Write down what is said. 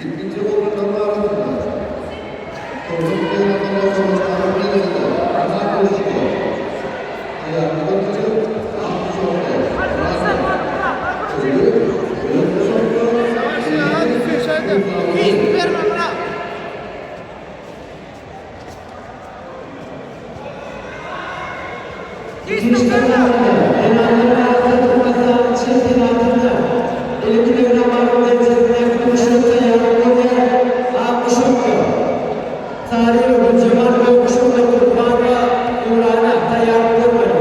Ýetginjek oglanlaryň arasynda Towşan Beýnazarov Gyzyl Azat Gurşukow taýýarlyk görkezip, ak guşakly Rami Öwez guşakly Eýesi Gurnaly. Ikinji tapgyrda zenanlaryň arasynda Türkmenistanyň çempionatynda 50 kilogram agram derejesindäki duşuşyga taýýarlyk görýär ak guşakda Saryýewa Güljemal gök guşakda Gurbanowa Nurana taýýarlyk görmeli.